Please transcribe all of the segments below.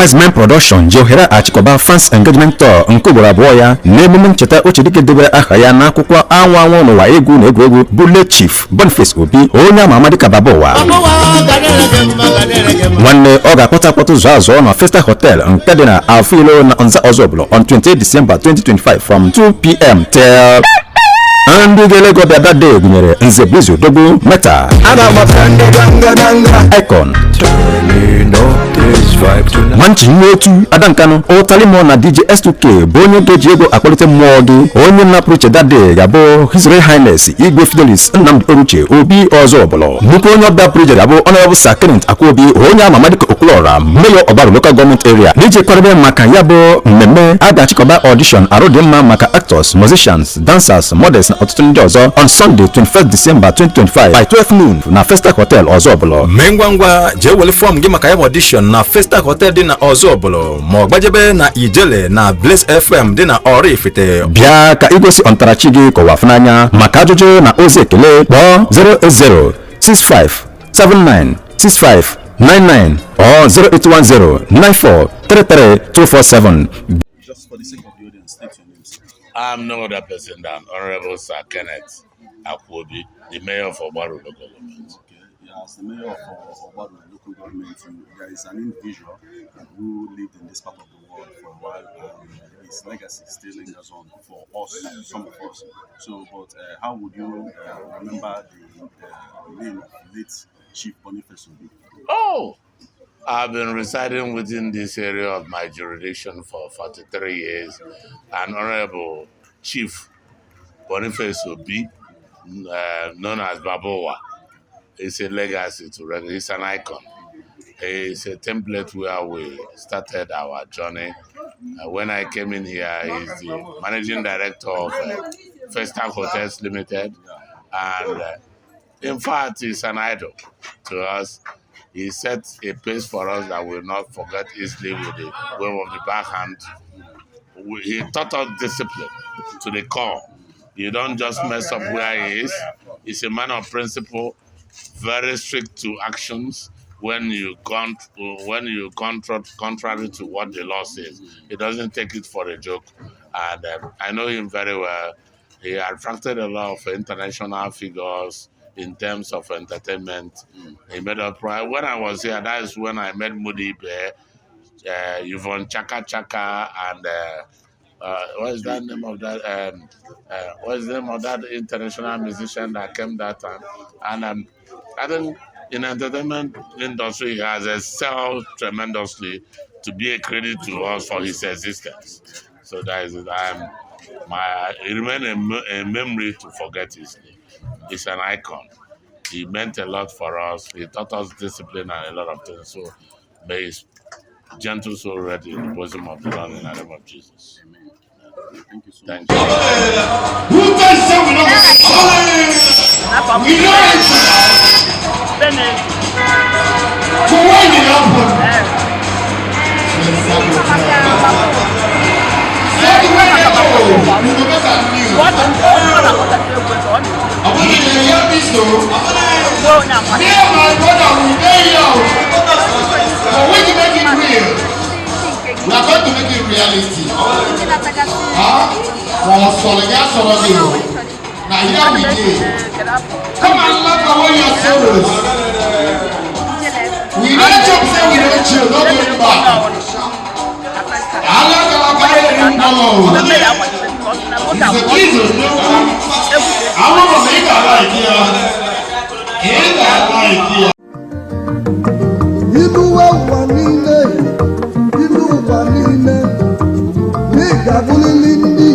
Wise Men Production ji ohere achịkọba Fans Engagement Tour nke ugboro abụọ ya n'emume ncheta ochidike debere aha ya n'akwụkwọ anwụ anwụ n'ụwa egwu na egwuregwu bụ late Chief Boniface Obi, onye ama ama dịka Baba Ụwa. Nwanne, ọ ga-akpọta akpọtụ zụọ azụọ na Festa Hotel nke dị na Alfilo na Nza Ọzọbụlụ on 28 December 2025 from 2 p.m. till. Ndị ga-elego ọbịa that day gụnyere Nze Blizu Odogwu, Meta Icon, Nwanchi Nwotu, Adankanụ, Ụtalimo na DJ S2K bụ onye ga-eji ego akpọlite mmụọ gị. Onye nnapụrụ iche that day ga-abụ His Royal Highness Igwe Fidelis Nnamdi Oruche Obi Ọzọbụlụ. Nnukwu onye ọbịa pụrụ iche ga-abụ Honorable Sir Kenneth Akwuobi, onye ama ama dịka Okwuluọra, Mayor Ọgbaru Local Government Area. N'iji kwadebe maka ya bụ mmemme, a ga-achịkọba audition arụ dị mma maka actors, musicians, dancers, models na ọtụtụ ndị ọzọ on Sunday 21st December 2025 by 12 noon na Festa Hotel Ọzọbụlụ. Mee ngwa ngwa jee were form gị maka ya bụ audition na Festa Hotel dị na Ọzọbụlụ, ma ọ gbajebe na Ijele na Blaze FM dị na Oraifite. Bịa ka igosi ọntarachi gị kọwa n'anya. Maka ajụjụ na ozi ekele, kpọọ 080 65 79 65 99 or 0810 94 33 247. Just for the sake of the audience, state your names. I'm no other person than Honorable Sir Kenneth Akwobi, the mayor of Ogbaru Local Government. Okay. Yeah, as the mayor of Ogbaru Local Government, there is an individual who lived in this part of the world for a while, and his legacy still lingers on for us, some of us. So, but how would you remember the name of late Chief Boniface Obi? Oh, I've been residing within this area of my jurisdiction for 43 years, and Honorable Chief Boniface Obi, known as Babowa, is a legacy to record. He's an icon. It's a template where we started our journey. When I came in here, he's the managing director of Festac Hotels Limited, and in fact, he's an idol to us. He set a pace for us that we'll not forget easily with the wave of the backhand. He taught us discipline to the core. You don't just mess up where he is. He's a man of principle, very strict to actions. When you contrary to what the law says, he doesn't take it for a joke. And I know him very well. He attracted a lot of international figures in terms of entertainment. He made up pride. When I was here, that is when I met Moody Bear, Yvonne Chaka Chaka, and what is that name of that? What is the name of that international musician that came that time? And I think in entertainment industry, he has excelled tremendously to be a credit to us for his existence. So that is it. My it remain a memory to forget easily. He's an icon. He meant a lot for us. He taught us discipline and a lot of things. So may his gentle soul rest in the bosom of the Lord in the name of Jesus. Amen. Thank you so Thank much. you. Who tell say we no go? We no enter. So why e dey happen? Say the way dey go, we go make am new. Abuni dey hear me so. Me and my brother, we dey here o. For we to make it real, we are going to make it reality. Huh? For sọ̀rọ̀ ya sọ̀rọ̀ gị o. Na here we dey. Come and laugh away your sorrows. We don chop say we don chill, no going back. Alákàlàkà yẹn ń bọ̀ o. Nze n'okwu. Àwọn ọmọ mi ga-ala ike ya. Ị ga-ala ike ya. Ilu ụwa niile, ilu ụwa niile, ị ga-abụrịrị ndị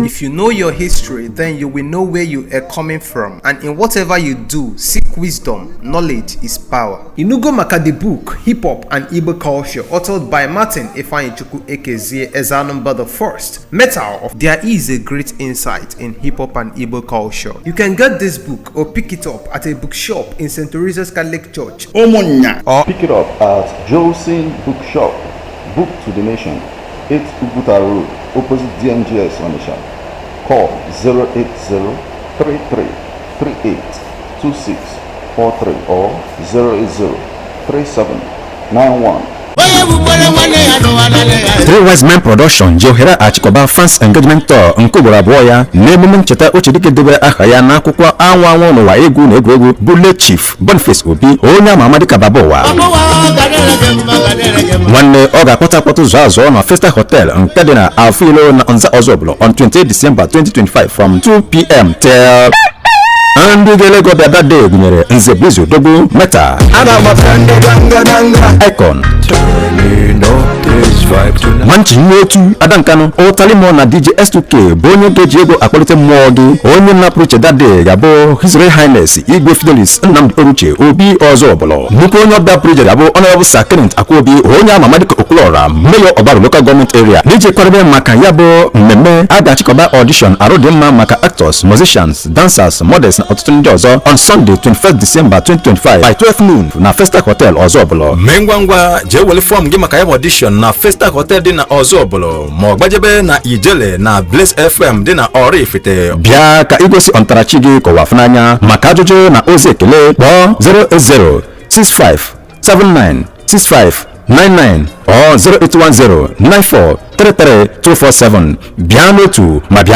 If you know your history, then you will know where you are coming from. And in whatever you do, seek wisdom. Knowledge is power. Inugo maka the book, Hip Hop and Igbo Culture, authored by Martin Ifeanyichukwu Ekezie Ezanumba the First. Metal of There is a great insight in hip hop and Igbo culture. You can get this book or pick it up at a bookshop in St. Teresa's Catholic Church Ụmụnnya. Or Pick it up at Jolson Bookshop, Book to the Nation, 8 Uguta Road, opposite DMGS Onitsha. Call 080 33 38 26 43 or 080 37 91. Three Wise Men Production ji ohere achịkọba Fans Engagement Tour nke ugboro abụọ ya n'emume ncheta ochie dike debere aha ya n'akwụkwọ anwụ anwụ n'ụwa egwu na egwuregwu bụ late Chief Boniface Obi, onye ama ama dịka Baba Ụwa. Nwanne, ọ ga-akpọta akpọtụ zụọ azụọ na Festa Hotel nke dị na Alfilo na Nza Ozubulu on 28 December 2025 from 2 p.m. till. Ndị ga-elego bịa that day gụnyere Nze Blizu Odogwu Meta Icon, Nwanchinye otu Ada Nkanụ Ụtalimo na DJ S2K bụ onye ga-eji ego akpọlite mmụọ gị. Onye nnapụrụ iche that day ga-abụ His Royal Highness Igwe Fidelis Nnamdi Oruche Obi Ozubulu. Nnukwu onye ọbịa pụrụ iche ga-abụ Honorable Sir Kenneth Akwuobi, onye ama ama dịka Okwuluora, Mayor Ogbaru Local Government Area. N'iji kwadebe maka ya bụ mmemme, a ga-achịkọba audition arụ dị mma maka actors, musicians, dancers, models na ọtụtụ ndị ọzọ on Sunday 21st December 2025 by 12 noon na Festac Hotel Ozubulu. Mee ngwa ngwa jee were form gị maka ya bụ audition na Festac Hotel dị na Ozubulu, ma ọ gbajebe na Ijele na Blaze FM dị na Oraifite. Bịa ka igosi ọntarachi gị kọwa afụnanya. Maka ajụjụ na ozi ekele, kpọọ 080 65 79 65 99 or 0810 94 33 247. Bịa n'otu ma bịa.